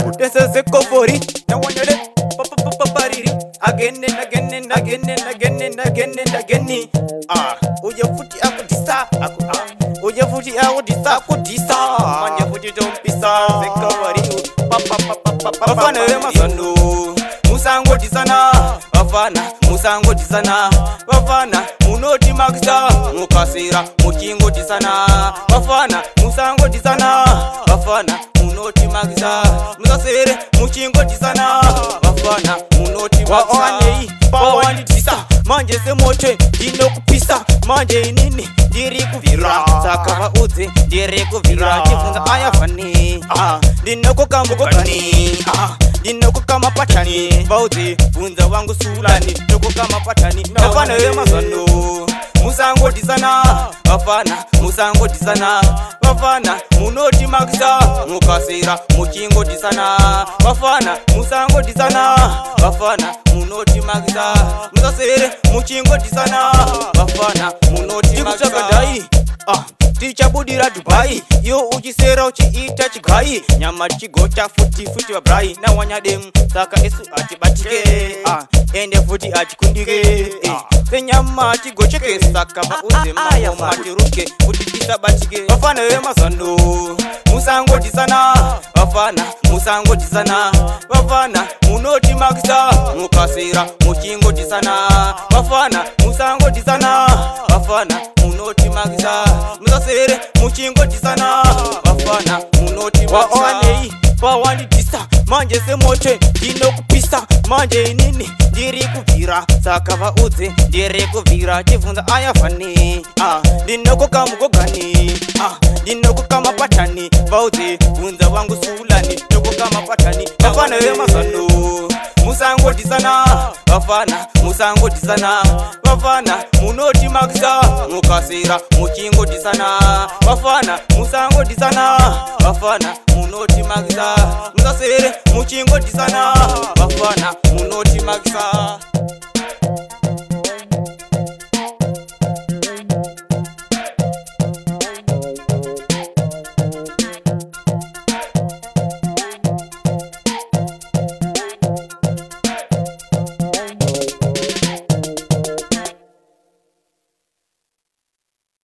Kutesezekofori nawanyale papapapariri again and again and again and again and again and again. Ah, uye futi akudisa aku ah, uye futi akudisa akudisa manje futi tompisa zekavari papapapapa. Vafana vemazano musangodisana, vafana musangodisana, vafana munotimakisa mukasira muchingodisana, vafana musangodisana, vafana munotimakisa musasere muchingodisana, vafana munotimakisa. Pawandidisa manje semoto ndinokupisa manje, inini ndiri kubvira saka vaudze ndiri kubvira chibvunza ayafani ndinokokamukogani ndinokokamapatani vaudze bvunza wangu sulani ndokokamapatani. Vafana vemazano musangodisana, vafana musangodisana, vafana munotimakisa mukasira muchingodisana, vafana musangodisana, vafana munotimakisa musasere muchingodisana, vafana munotimakisa. Dai tichabudira Dubai iyo uchisera uchiita chigai nyama tichigocha futi futi vabrai nawanyademu saka isu atibatike ende futi atikundike senyama tigocheke saka vauze maoma tiruke kuti tisabatike. Vafana vemazano musangodisana, vafana musangodisana, vafana munotimakisa mukasira muchingodisana, vafana musangodisana, vafana munotimakisa musasere muchingodisana, vafana munotimakisa. Pawandidisa manje semoto ndinokupisa manje, inini ndiri kubvira saka vaudze ndiri kubvira chibvunza ayafani ndinokokamukogani ndinokokamapatani vaudze bvunza wangu sulani ndokokamapatani. Vafana vemazano musangodisana, vafana musangodisana, vafana munotimakisa mukasira muchingodisana, vafana musangodisana, vafana munotimakisa musasere muchingodisana, vafana munotimakisa.